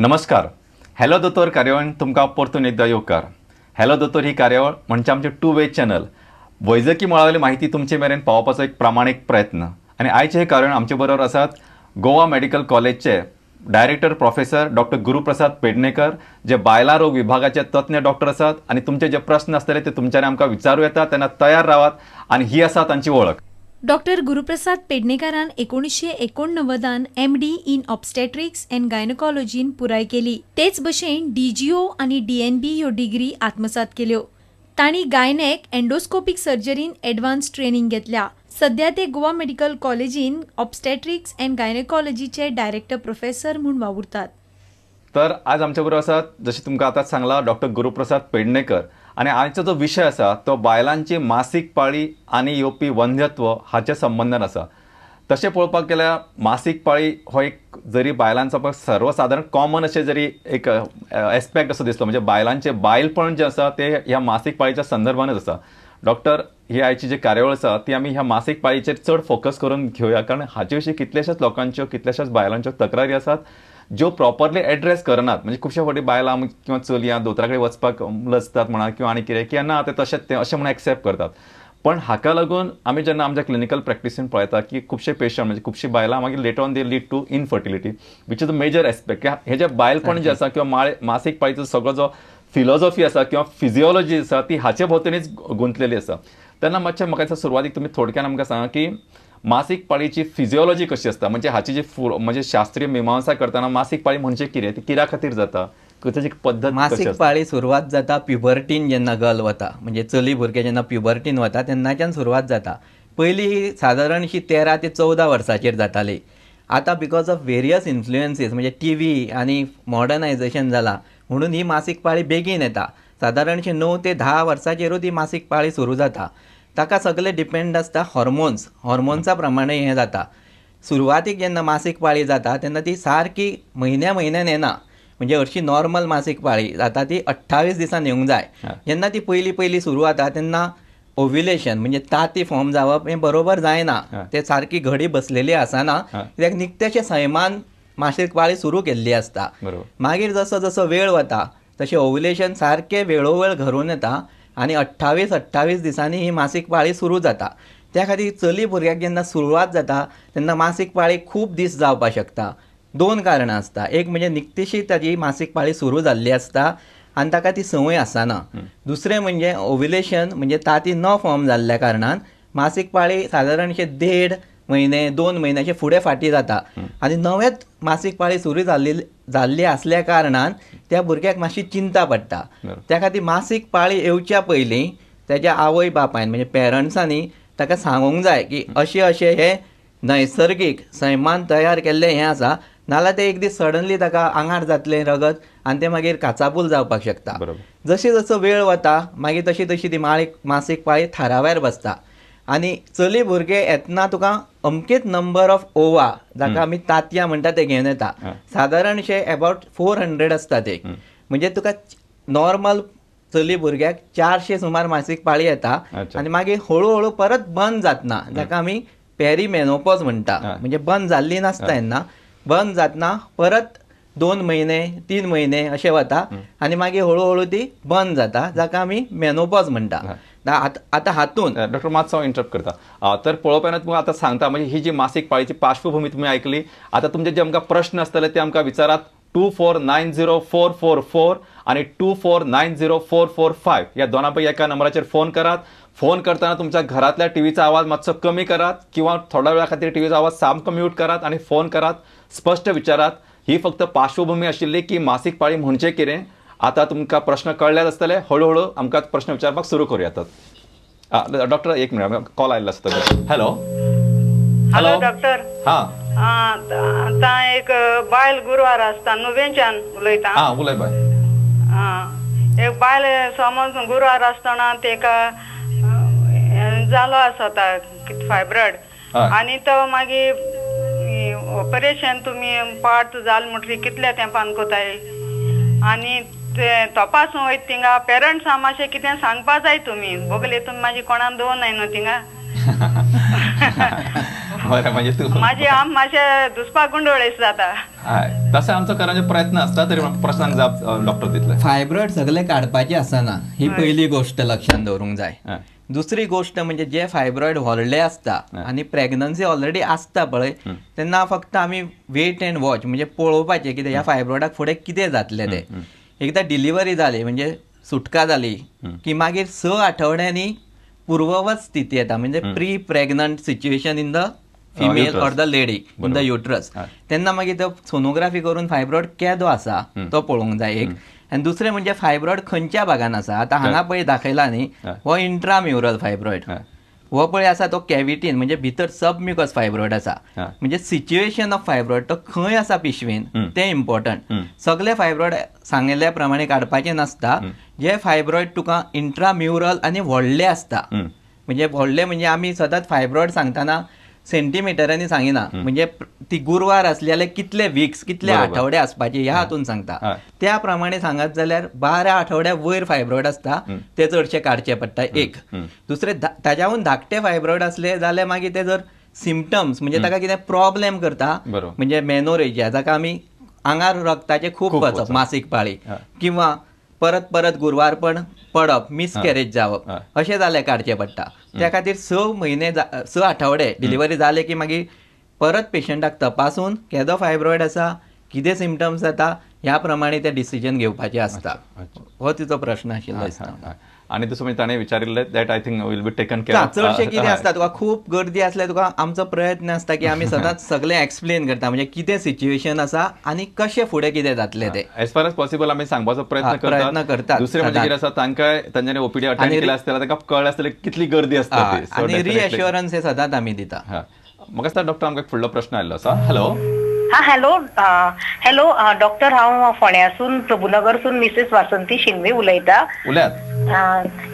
नमस्कार, हॅलो दोतोर कार्यावळीन तुमकां परतून एकदां येवकार. हॅलो दोतोर ही कार्यावळ म्हणजे आमचे टू वे चॅनल वैजकी मळावयली माहिती तुमचे मेरेन पावोवपाचो एक प्रामाणीक प्रयत्न. आनी आयचे हे कार्यावळीन आमचे बरोबर आसात गोवा मेडिकल कॉलेजचे director professor doctor Guruprasad Pednekar, जे बायलां रोग विभागाचे तज्ञ डॉक्टर आसात आनी तुमचे जे प्रस्न आसतले ते तुमच्यानी आमकां विचारूं येता, तेन्ना तयार रावात. आनी ही आसा तांची वळख. डॉक्टर गुरुप्रसाद पेडणेकरान 1989 MD in obstetrics and गायनोकॉलॉजीन पुराय केली. तेच भशेन DGO आनी DNB ह्यो डिग्री आत्मसात केल्यो. तांणी गायनेक एंडोस्कोपीक सर्जरीन एडवान्स ट्रेनिंग घेतल्या. सध्या ते गोवा मेडिकल कॉलेजीन ऑब्स्टेट्रिक्स अँड गायनेकॉलॉजीचे डायरेक्टर प्रोफेसर म्हूण वावुरतात. तर आज आमच्या बरोबर आसात, जशें तुमकां आतांच सांगलां, डॉक्टर गुरुप्रसाद पेडणेकर. आनी आयचो जो विशय आसा तो बायलांची मासीक पाळी आनी येवपी वंध्यत्व हाच्या संबंदान आसा. तशें पळोवपाक गेल्यार मासीक पाळी हो एक जरी बायलांचो पळय सर्वसादारण कॉमन अशें जरी एक एस्पेक्ट असो दिसलो, म्हणजे बायलांचें बायलपण जें आसा तें ह्या मासीक पाळीच्या संदर्भानच आसा. डॉक्टर, ही आयची जी कार्यावळ आसा ती आमी ह्या मासीक पाळीचेर चड फोकस करून घेवया, कारण हाचे विशीं कितल्याशाच लोकांच्यो कितल्याशाच बायलांच्यो तक्रारी आसात ज्यो प्रॉपरली एड्रेस करनात. म्हणजे खुबश्या फावटी बायलां किंवा चलयां दोतोरा कडेन वचपाक लजतात म्हणा किंवा आनी कितें की ना तें तशेंच तें अशें म्हणून एक्सेप्ट करतात. पण हाका लागून आमी जेन्ना आमच्या क्लिनिकल प्रॅक्टिसीन पळयता की खुबशे पेशंट म्हणजे खुबशीं बायलां मागीर later on they lead to infertility, which is a major aspect. हें जें बायलपण जें आसा किंवा मासीक पाळीचो सगळो जो फिलॉसॉफी आसा किंवा फिजियोलॉजी आसा ती हाचे भोंवतणीच गुंतलेली आसा. तेन्ना मातशें म्हाका दिसता सुरवातीक तुमी थोडक्यान आमकां सांगा की मासीक पाळीची फिजियोलॉजी कशी आसता, म्हणजे हाची जी म्हणजे शास्त्रीय मीमांसा करतना मासीक पाळी म्हणजे कितें, ती कित्या खातीर जाता, ताची पद्दत. मासीक पाळी सुरवात जाता प्युबर्टीन जेन्ना गर्ल वता, म्हणजे चली भुरगें जेन्ना प्युबर्टीन वता तेन्नाच्यान सुरवात जाता. पयलीं ही सादारणशी 13 ते 14 वर्सांचेर जाताली. आतां because of various influences म्हणजे टी व्ही आनी मॉडर्नायजेशन जाला म्हणून ही मासीक पाळी बेगीन येता. सादारणशी 9 ते 10 वर्सांचेरूच ही मासीक पाळी सुरू जाता. ताका सगळें डिपेंड आसता हॉर्मोन्स, हॉर्मोन्सा प्रमाणे हें जाता. सुरवातीक जेन्ना मासीक पाळी जाता तेन्ना ती सारकी म्हयन्या म्हयन्यान येना, म्हणजे हरशी नॉर्मल मासीक पाळी जाता ती 28 दिसान येवंक जाय. जेन्ना ती पयली पयली सुरू जाता तेन्ना ओव्युलेशन म्हणजे तांती फॉर्म जावप हें बरोबर जायना, ते सारकी घडी बसलेली आसना, कित्याक निकतेशें सैमान मासीक पाळी सुरू केल्ली आसता. मागीर जसो जसो वेळ वता तशें ओव्युलेशन सारकें वेळोवेळ घरून येता आनी 28 दिसांनी ही मासीक पाळी सुरू जाता. त्या खातीर चली भुरग्याक जेन्ना सुरवात जाता तेन्ना मासीक पाळी खूब दीस जावपाक शकता. 2 कारणां आसता. एक म्हणजे निकतीशी ताजी मासीक पाळी सुरू जाल्ली आसता आनी ताका ती संवय आसना. दुसरें म्हणजे ओव्युलेशन म्हणजे तांती न फॉर्म जाल्ल्या कारणान मासीक पाळी सादारणशे 1.5 म्हयने 2 म्हयन्याचे फुडें फाटीं जाता आनी नवेच मासीक पाळी सुरू जाल्ली आसल्या कारणान त्या भुरग्याक मातशी चिंता पडटा. त्या खातीर मासीक पाळी येवच्या पयलीं तेज्या आवय बापायन म्हणजे पेरंट्सांनी ताका सांगूंक जाय की अशें अशें हें नैसर्गीक सैमान तयार केल्लें हें आसा, नाल्यार तें एक दीस सडनली ताका आंगार जातलें रगत आनी तें मागीर काचाबूल जावपाक शकता. जशें जसो वेळ वता मागीर तशी तशी ती मासीक पाळी थाराव्यार बसता आनी चली भुरगें येतना तुका अमकेच नंबर ऑफ ओवा जाका आमी तांतयां म्हणटा ते घेवन येता. सादारणशे अबावट 400 आसता ते, म्हणजे तुका नॉर्मल चली भुरग्याक 400 सुमार मासीक पाळी येता आनी मागीर हळू हळू परत बंद जातना जाका आमी पेरीमेनोपॉज म्हणटा, म्हणजे बंद जाल्ली नासता तेन्ना, बंद जातना परत 2 म्हयने 3 म्हयने अशें वता आनी मागीर हळू हळू ती बंद जाता जाका आमी मेनोपॉज म्हणटा. आतां हातून डॉक्टर मातसो हांव इंटरप्ट करता. तर पळोवपाक तुमकां आतां सांगता म्हणजे ही जी मासीक पाळीची पार्श्वभूमी तुमी आयकली. आतां तुमचे जे आमकां प्रश्न आसतले ते आमकां विचारात 2490444 आनी 2490445 ह्या दोना पैकी एका नंबराचेर फोन करात. फोन करतना तुमच्या घरांतल्या टीव्हीचा आवाज मातसो कमी करात किंवा थोड्या वेळा खातीर टीव्हीचो आवाज सामको म्यूट करात आनी फोन करात, स्पश्ट विचारात. ही फक्त पार्श्वभूमी आशिल्ली की मासीक पाळी म्हणजे कितें. आतां तुमकां प्रश्न कळ्ळ्यात आसतले, हळू हळू आमकां प्रश्न विचारपाक सुरू करूया. डॉक्टर एक मिनिट, कॉल आयिल्लो आसता. Hello hello doctor. हां, आतां एक बायल गुरवार आसता नुवेंच्यान उलयता. हां, उलय बाय. आं, एक बायल समज गुरवार आसतना तेका जालो आसता फायब्रॉयड आनी तो मागीर ऑपरेशन तुमी पार्ट जाल म्हणटकीर कितल्या तेंपान कोताय आनी ते तपासूं वयता थिंगा पेरंट्सां मातशें कितें सांगपा जाय तुमी, बगले तुमी मागीर कोणाक दवरनाय न्हू थिंगा. बरें, म्हणजे तूं माजी आम मातशें दुसपाक गुंडोळेस जाता. हय, तसो आमचो करण्याचो प्रयत्न आसता, तरी प्रश्नांक जाप डॉक्टर दितले. फायब्रॉयड सगळे काडपाचे आसना, ही पयली गोश्ट लक्षांत दवरूंक जाय. दुसरी गोश्ट म्हणजे जे फायब्रॉयड व्हडले आसता आनी प्रेग्नन्सी ऑलरेडी आसता पळय, तेन्ना फक्त आमी वेट एंड वॉच, म्हणजे पळोवपाचें कितें ह्या फायब्रॉयडाक फुडें कितें जातलें तें. एकदां डिलिव्हरी जाली म्हणजे सुटका जाली की मागीर 6 आठवड्यांनी पूर्ववत स्थिती येता, म्हणजे pre pregnant situation in the female or the lady in the uterus. तेन्ना मागीर तो सोनोग्राफी करून फायब्रॉयड केदो आसा तो पळोवंक जाय एक. आनी दुसरें म्हणजे फायब्रॉयड खंयच्या भागान आसा. आतां हांगा पळय दाखयला न्ही, हो इंट्राम्युरल फायब्रॉयड, हो पळय आसा तो कॅविटीन म्हणजे भितर सबम्युकस फायब्रॉयड आसा. म्हणजे सिच्युएशन ऑफ फायब्रॉयड तो खंय आसा पिशवेन तें इम्पॉर्टंट. सगळे फायब्रॉयड सांगिल्ल्या प्रमाणे काडपाचें नासता. जे फायब्रॉयड तुका इंट्राम्युरल आनी व्हडले आसता, म्हणजे व्हडले म्हणजे आमी सदांच फायब्रॉयड सांगतना सेंटीमिटरांनी सांगिना, म्हणजे ती गुरवार आसली जाल्यार कितले विक्स कितले आठवडे आसपाचे ह्या हातून सांगता. त्या प्रमाणे सांगत जाल्यार 12 आठवड्या वयर फायब्रॉयड आसता ते चडशे काडचे पडटा एक. दुसरे ताच्याहून धाकटे फायब्रॉयड आसले जाल्यार मागीर ते जर सिमटम्स म्हणजे ताका कितें प्रॉब्लेम करता, म्हणजे मेनोरेजिया जाका आमी आंगार रक्ताचें खूब वचप मासीक पाळी, किंवा परत परत गुरवारपण पडप, मिसकॅरेज जावप, अशें जाल्यार काडचें पडटा. त्या खातीर 6 म्हयने 6 आठवडे डिलिव्हरी जाले की मागीर परत पेशंटाक तपासून केदो फायब्रॉयड आसा, कितें सिमटम्स जाता ह्या प्रमाणे ते डिसिजन घेवपाचें आसता. हो तिचो प्रश्न आशिल्लो दिसता. आनी दुसरो म्हणजे ताणें विचारिल्लें that I think will be taken care. चडशें कितें आसता तुका खूब गर्दी आसल्यार तुका आमचो प्रयत्न आसता की आमी सदांच सगळें एक्सप्लेन करता, म्हणजे कितें सिच्युएशन आसा आनी कशें फुडें कितें जातलें तें. एज फार एज पॉसिबल आमी सांगपाचो प्रयत्न करता. दुसरें म्हणजे कितें आसा, तांकां तांच्यांनी ओपीडी अटेंड केली आसता तांकां कळ्ळें आसतलें कितली गर्दी आसता ती. आनी रिएश्योरन्स हे सदांच आमी दिता. म्हाका दिसता डॉक्टर आमकां फुडलो प्रश्न आयिल्लो आसा. हॅलो. हां, हॅलो हॅलो डॉक्टर, हांव फोंड्यासून प्रभुनगरसून मिसेस वासंती शिंदे उलयता. उलयात.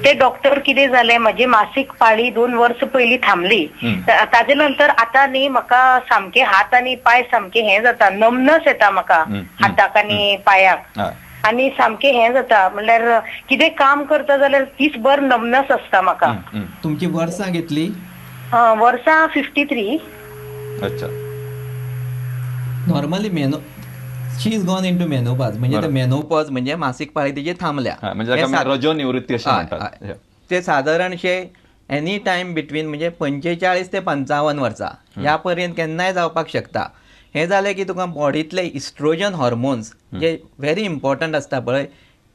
ते डॉक्टर कितें जालें, म्हजी मासीक पाळी 2 वर्सां पयलीं थांबली, ताजे नंतर आतां न्ही म्हाका सामके हात आनी पांय सामके हें जाता, नमनस येता म्हाका हाताक आनी पांयाक, आनी सामकें हें जाता, म्हणल्यार कितें काम करता जाल्यार दीसभर नमनस आसता म्हाका. तुमची वर्सां कितली? वर्सां 53. अच्छा. Normally she is gone into menopause, म्हणजे ते मेनोपॉज म्हणजे मासीक पाळी तिची थांबल्या, म्हणजे रजोनिवृत्ती अशें म्हणटात. ते सादारणशे एनी टायम बिटवीन म्हणजे 45 ते 55 वर्सां ह्या पर्यंत केन्नाय जावपाक शकता. हें जालें की तुका बॉडींतले इस्ट्रोजन हॉर्मोन्स जे व्हेरी इम्पॉर्टंट आसता पळय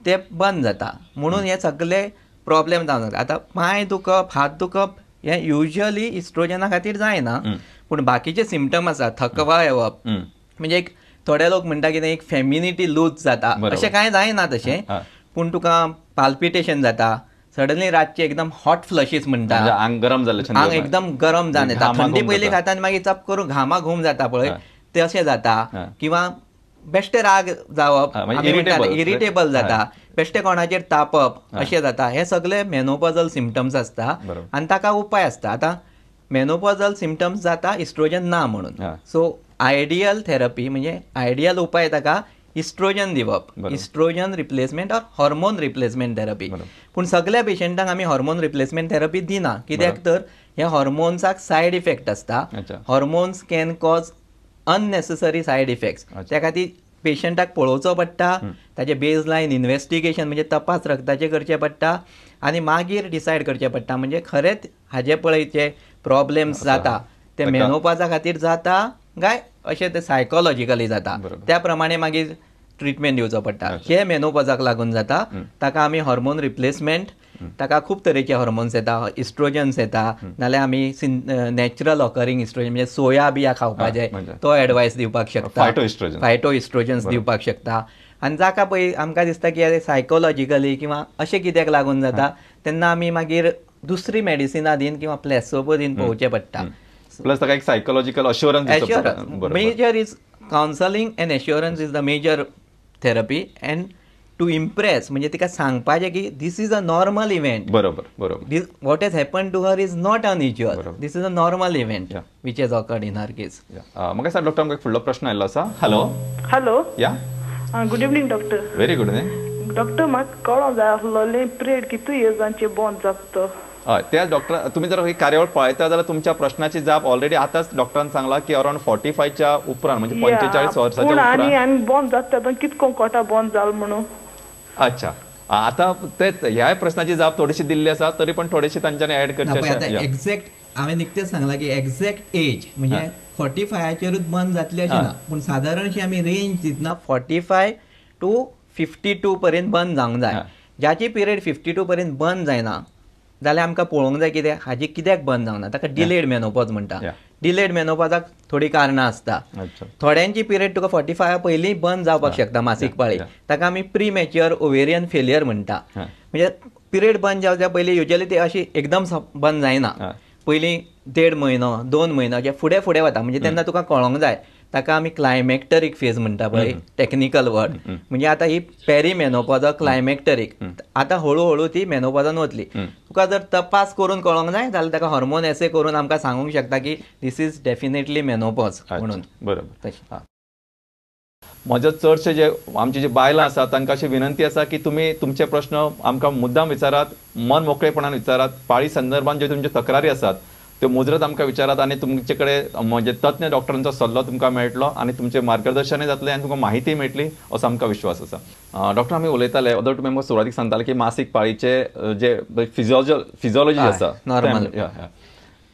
ते बंद जाता, म्हणून हे सगळे प्रॉब्लेम जावन जाता. आतां पांय दुखप, हात दुखप हें युजली इस्ट्रोजना खातीर जायना, पूण बाकीचे सिमटम आसा, थकवा येवप, म्हणजे एक थोडे लोक म्हणटा कितें एक फेमिनिटी लूज जाता, अशें कांय जायना तशें, पूण तुका पाल्पिटेशन जाता, सडनली रातचे एकदम हॉट फ्लशीस म्हणटा, आंग गरम जालें, आंग एकदम गरम जावन येता, थंडी पयलीं खाता आनी मागीर चप करून घामा घूम जाता पळय ते अशें जाता, किंवा बेश्टे राग जावप, इरिटेबल जाता, बेश्टे कोणाचेर तापप अशें जाता. हे सगळे मेनोपॉजल सिमटम्स आसता आनी ताका उपाय आसता. आतां मेनोपॉजल सिमटम्स जाता इस्ट्रोजन ना म्हणून, सो आयडियल थेरपी म्हणजे आयडियल उपाय ताका इस्ट्रोजन दिवप, oestrogen replacement or hormone replacement therapy. पूण सगळ्या पेशंटांक आमी हॉर्मोन रिप्लेसमेंट थेरपी दिना, कित्याक तर ह्या हॉर्मोन्साक सायड इफेक्ट आसता. Hormones can cause unnecessary side effects. त्या खातीर पेशंटाक पळोवचो पडटा, ताचे बेजलायन इन्वेस्टिगेशन म्हणजे तपास रक्ताचे करचे पडटा आनी मागीर डिसायड करचें पडटा म्हणजे खरेंच हाजे पळय जे प्रॉब्लेम्स जाता ते मेनोपाजा खातीर जाता काय अशें ते सायकोलॉजिकली जाता, त्या प्रमाणे मागीर ट्रिटमेंट दिवचो पडटा. हे मेनोपॉजाक लागून जाता ताका आमी हॉर्मोन रिप्लेसमेंट, ताका खूब तरेचे हॉर्मोन्स येता, इस्ट्रोजन्स येता, नाल्यार आमी नॅचरल ऑकरिंग इस्ट्रोजन म्हणजे सोया बिया खावपाचे तो एडवायस दिवपाक शकता, फायटो इस्ट्रोजन्स दिवपाक शकता. आनी जाका पळय आमकां दिसता की अरे सायकोलॉजिकली किंवा अशें कित्याक लागून जाता तेन्ना आमी मागीर दुसरी मेडिसिनां दिवन किंवा प्लेसोबो दिवन पळोवचें पडटा. प्लस ताका एक psychological assurance, major is counselling and assurance is the major therapy and to impress म्हणजे तिका सांगपाचें की this is a normal event. बरोबर बरोबर. What has happen to her is not unusual, this is a normal event which has occurred in her case. म्हाका दिसता doctor आमकां फुडलो प्रश्न आयिल्लो आसा. हॅलो. हॅलो. या, good evening doctor. Very good evening doctor. म्हाका कळोंक जाय आसलोलें पिरियड कितू इयर्सांचे बंद जाता तो? हय, त्या डॉक्टर तुमी जर ही कार्यावळ पळयता जाल्यार तुमच्या प्रश्नाची जाप ऑलरेडी आतांच डॉक्टरान सांगला की अरावंड 45च्या उपरांत, म्हणजे 45 वर्साच्या उपरांत. आनी बंद जाता तेन्ना कितको कोटा बंद जालो म्हणून. अच्छा, आतां तेच ह्याय प्रश्नाची जाप थोडीशी दिल्ली आसा, तरी पण थोडीशी तांच्यांनी ऍड करची. एक्झॅक्ट हांवें निकतेच सांगला की एक्झॅक्ट एज म्हणजे 45चेरूच बंद जातली अशें ना, पूण सादारणशी आमी रेंज दितना 45 to 52 पर्यंत बंद जावंक जाय. ज्याची पिरियड 52 पर्यंत बंद जायना जाल्यार आमकां पळोवंक जाय कितें हाजी कित्याक बंद जावना, ताका डिलेड मेनोपॉज म्हणटा. डिलेड मेनोपॉजाक थोडीं कारणां आसता. थोड्यांची पिरियड तुका 45 पयलीं बंद जावपाक शकता मासीक पाळी, ताका आमी प्री मॅच्युअर ओवेरियन फेलियर म्हणटा. म्हणजे पिरियड बंद जावच्या पयलीं युजली ती अशी एकदम बंद जायना, पयलीं 1.5 म्हयनो 2 म्हयनो जे फुडें फुडें वता, म्हणजे तेन्ना तुका कळोंक जाय. ताका आमी क्लायमॅक्टरीक फेज म्हणटा पळय, टॅक्निकल वर्ड. म्हणजे आतां ही पेरीमेनोपॉज क्लायमॅक्टरीक, आतां हळू हळू ती मेनोपॉजान वतली. तुका जर तपास करून कळोंक जाय जाल्यार ताका हॉर्मोन एसे करून आमकां सांगूंक शकता की this is definitely menopause म्हणून. बरोबर. म्हजे चडशे जे आमचे जे बायलां आसा तांकां अशी विनंती आसा की तुमी तुमचे प्रश्न आमकां मुद्दाम विचारात, मन मोकळेपणान विचारात. पाळी संदर्भात ज्यो तुमच्यो तक्रारी आसात त्यो मुजरत आमकां विचारात आनी तुमचे कडेन म्हणजे तज्ञ डॉक्टरांचो सल्लो तुमकां मेळटलो आनी तुमचें मार्गदर्शनय जातलें आनी तुमकां म्हायती मेळटली असो आमकां विश्वास आसा. डॉक्टर, आमी उलयताले अदर तुमी आमकां सुरवातीक सांगताले की मासीक पाळीचे जे फिजियोलॉजी आसा नॉर्मल,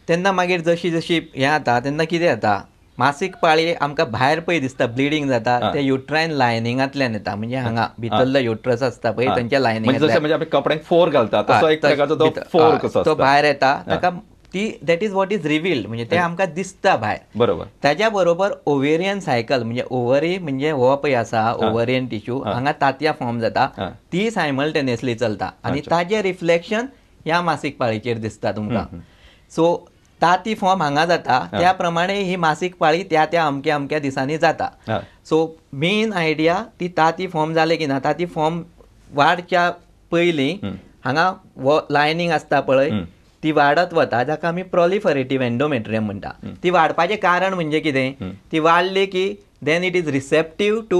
तेन्ना मागीर जशी जशी हें जाता तेन्ना कितें जाता, मासीक पाळी आमकां भायर पळय दिसता ब्लिडींग जाता ते युट्रायन लायनिंगांतल्यान येता, म्हणजे हांगा भितरलो युट्रस आसता पळय तांच्या लायनिंग, म्हणजे आपण कपड्यांक फोर घालता तसो एक प्रकारचो तो फोर कसो तो भायर येता, ताका ती that is what is revealed, म्हणजे ते आमकां दिसता भायर. बरोबर. ताच्या बरोबर ओवेरियन सायकल म्हणजे ओवरी म्हणजे हो पळय आसा ओवरियन टिश्यू, हांगा तांतयां फॉर्म जाता, ती सायमल्टेनियसली चलता आनी ताजें रिफ्लेक्शन ह्या मासीक पाळीचेर दिसता तुमकां. सो ताती फॉर्म हांगा जाता त्या प्रमाणे ही मासीक पाळी त्या त्या अमक्या अमक्या दिसांनी जाता. सो मेन आयडिया ती ताती फॉर्म जाले की ना, ताती फॉर्म वाडच्या पयलीं हांगा लायनींग आसता पळय ती वाडत वता, जाका आमी प्रोलिफरेटीव एंडोमेट्रियम म्हणटा. ती वाडपाचें कारण म्हणजे कितें, ती वाडली की then it is receptive to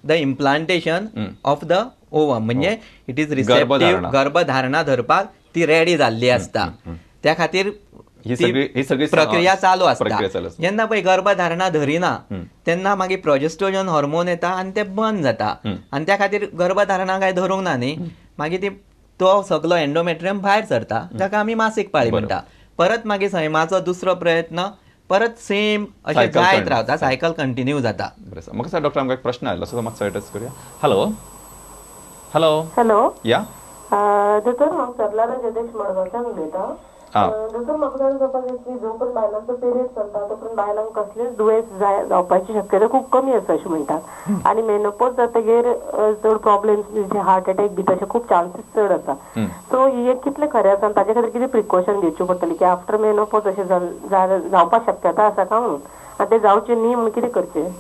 the implantation of the ovum, म्हणजे it is receptive, गर्भधारणा धरपाक ती रेडी जाल्ली आसता, त्या खातीर ही सगळी प्रक्रिया चालू आसता. जेन्ना पळय गर्भधारणा धरिना तेन्ना मागीर प्रोजेस्ट्रोजन हॉर्मोन येता आनी ते बंद जाता आनी त्या खातीर गर्भधारणा काय धरूंक ना न्ही, मागीर ती तो सगलो एंडोमेट्रियम भायर सरता, ताका आमी मासीक पाळी म्हणटा. परत मागीर सैमाचो दुसरो प्रयत्न, परत सेम अशें जायत रावता, सायकल कंटिन्यू जाता. बरें, म्हाका सर डॉक्टर आमकां एक प्रश्न आयलो सो मातसो एड्रेस करूया. हॅलो हॅलो हॅलो या दोतोर, हांव सरला राजेश मडगांवच्यान उलयतां. दोतोर, म्हाका जाणा जावपाक जाय की जो पण बायलांचो पिरियड चलता तो पण बायलांक कसलेच दुयेंस जावपाची शक्यता खूब कमी आसा अशें म्हणटात, आनी मेनोपॉज जातगीर चड प्रॉब्लेम्स हार्ट अटॅक बी तशे खूब चान्सीस चड आसा. सो हे कितलें खरें आसा आनी ताजे खातीर कितें प्रिकॉशन घेवच्यो पडटलें की आफ्टर मेनोपॉज अशें जावपाक शक्यता आसा काय म्हणून, आनी तें जावचें न्ही म्हणून कितें करचें?